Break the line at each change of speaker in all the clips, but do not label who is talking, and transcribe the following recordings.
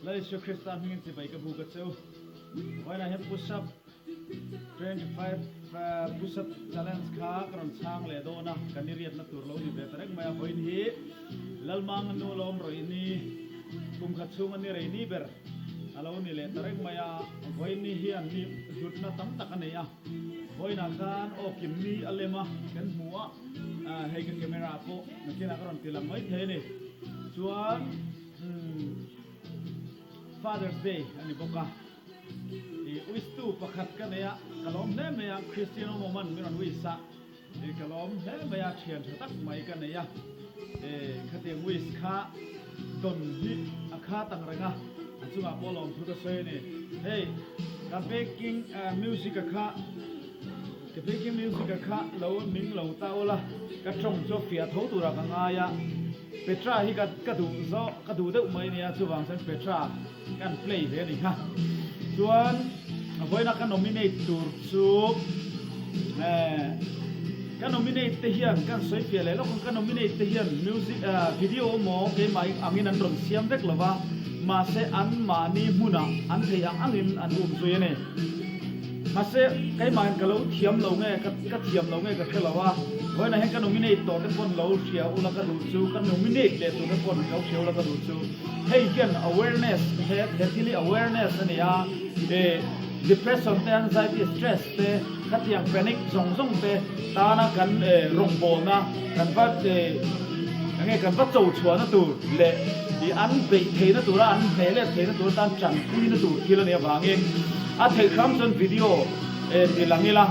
Lal Isua Krista hmingin chibai ka buk a che u. Vawiinah hian push up 25 push up challenge kha ka rawn chhang leh dawn a, kan i riatna tur lo ni ve ta reng mai a. Vawiin hi Lalmanga nu lawm rawih ni, kum khat chhunga ni rei ni ber a lo ni leh ta reng mai a. Vawiin ni hian ni hlutna tam tak a nei a, vawiinah khan aw kim ni a lem a kan hmu a, hei ka camera pawh nakinah ka rawn ti lang mai thei a ni. Chuan. Father's Day a ni bawk a, i wish tu pakhat ka nei a, ka lawm hle mai a, Christian awmawm an min rawn wish a, i ka lawm hle mai a, thian tha tak mai ka nei a, e khatiang wish kha dawn hi a khat ang reng a, a chungah pawh lawm thu ka sawi a ni. Hei ka backing music a kha Ka baking music a kha lo ning lo ta ula, ka tawng chu a fiah tho turah ka ngai a, Petra hi ka ka duh zawh ka duh deuh mai ania chuvang chuan Petra ka han play ve a ni kha. Chuan vawiina ka nominate tur chu eh ka nominate te hian ka han sawi fiah leh lawk ang ka nominate te hian music eh video emaw keimah angin an rawn siam vek lo va mahse anmahni hmunah an theih ang angin an um zui a ni. Mahse, keimahin ka lo thiam lo nge, ka ka thiam lo nge ka hre lo a, vawiinah hian ka nominate tawh te pawn lo hria ula ka duh chu, ka nominate leh tur te pawn lo hria ula ka duh chu, hei hian awareness he he thil hi awareness a ni a, eh depression te anxiety stress te khatiang panic zawng zawng te tana kan eh rawngbawlna kan va eh enge kan va cho chhuahna tur leh ih an beih theihna tura an hneh let theihna tur atan tanpuina tur thil a nih avangin A theih hram chuan video eh ti lang ila,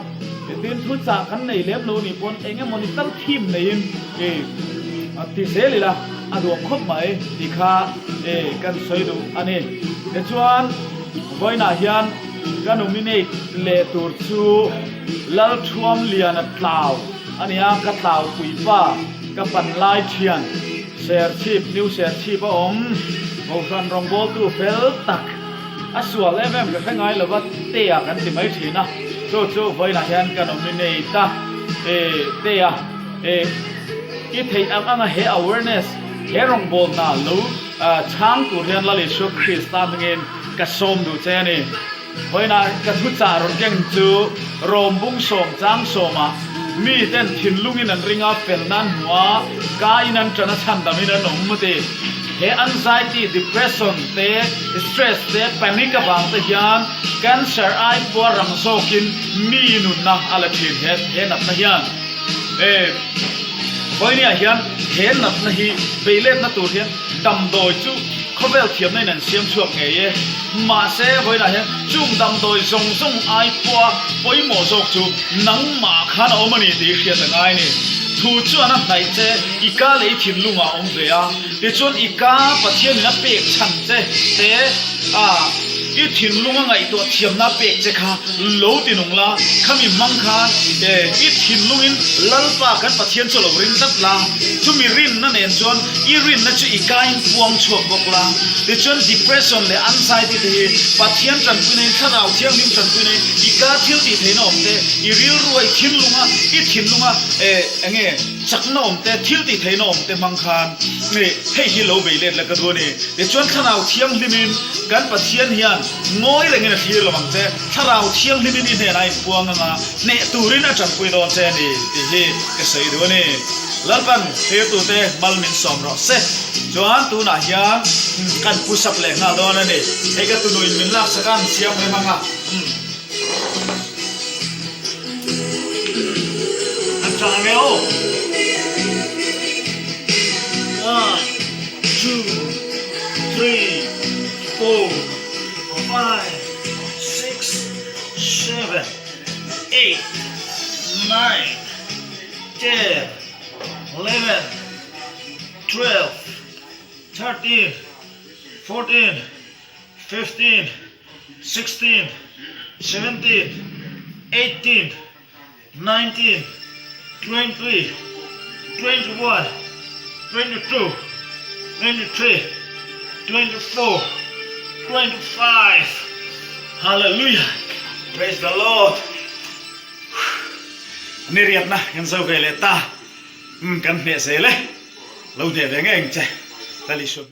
tin thu chah kan nei lem lo nih pawn eng emaw ni tal theme neiin eh ti zel ila a duam khawp mai tih kha eh kan sawi duh a ni. Tichuan vawiinah hian ka nominate leh tur chu Lalthuamliana Tlau a ni a, ka tlau puipa ka pan lai thian Serchhip, New Serchhip a awm, Kohhran rawngbawltu fel tak. A sual em em ka hre ngai lova Tea kan ti mai thin a, chu chu vawiinah hian ka nominate a, e Tea e i theih ang anga he awareness he rawngbawlna lo chhang tur hian Lal Isua Krista hmingin ka sawm duh che a ni. Vawiinah ka thuchah rawn keng chu Rawmbung sawm chang sawmah miten thinlungin an ring a, felna an hmu a, kaiin an ṭan a, chhandamin an awm a ti. He anxiety, depression te, stress te, panic avang te hian cancer ai pawh rang zawkin mi nunna a la thin he he natna hian. E Vawinia hian he natna hi beiletna tur hian damdawi chu khawvel thiamna in an siam chhuak ngei e. Mahse vawiinah hian chung damdawi zawng zawng ai pawha pawimawh zawk chu nangmah khan a awm a ni tih hriat a ngai a ni. Thu chuan a hnaih che i ka leh i thinlungah a awm ve a. Tichuan i ka Pathianin a pek chhan che te a i thinlung a ngaihtuah thiamna a pek che kha lo ti nung la, khami hmang khan e i thinlungin Lalpa kan Pathian chu a lo ring tlat la, chumi rinna nen chuan i rinna chu i kain puang chhuak bawk la. Tichuan depression leh anxiety te hi Pathian tanpuina in Thlarau Thianghlim tanpuina in i ka thil tih theihna awm te, i rilrua i thinlunga i thinlunga e enge. Chakna awm te, thil tih theihna awm te hmang khan hei hi lo bei let la ka duh a ni. Tichuan Thlarau Thianghlimin kan Pathian hian ngawi rengin a thlir lo ang che, Thlarau Thianghlimin i hnenah a inpuang anga hneh turin a tanpui dawn che a ni tih hi ka sawi duh a ni. Lalpan thirtute mal min sawm rawh se. Chuan tunah hian kan push up leh nghal dawn a ni. Hei ka tunuin min laksak a, an siam rem anga. An ṭang nge aw. One, two, three, four, five, six, seven, eight, nine, 10, 11, 12, 13, 14, 15, 16, 17, 18, 19, 20, 21, 22, 23, 24, 25. Hallelujah! Praise the Lord! Ni riatna kan zo ve leh ta. Kan hneh zel e. Lo hneh ve ngei ang che. Lal Isua.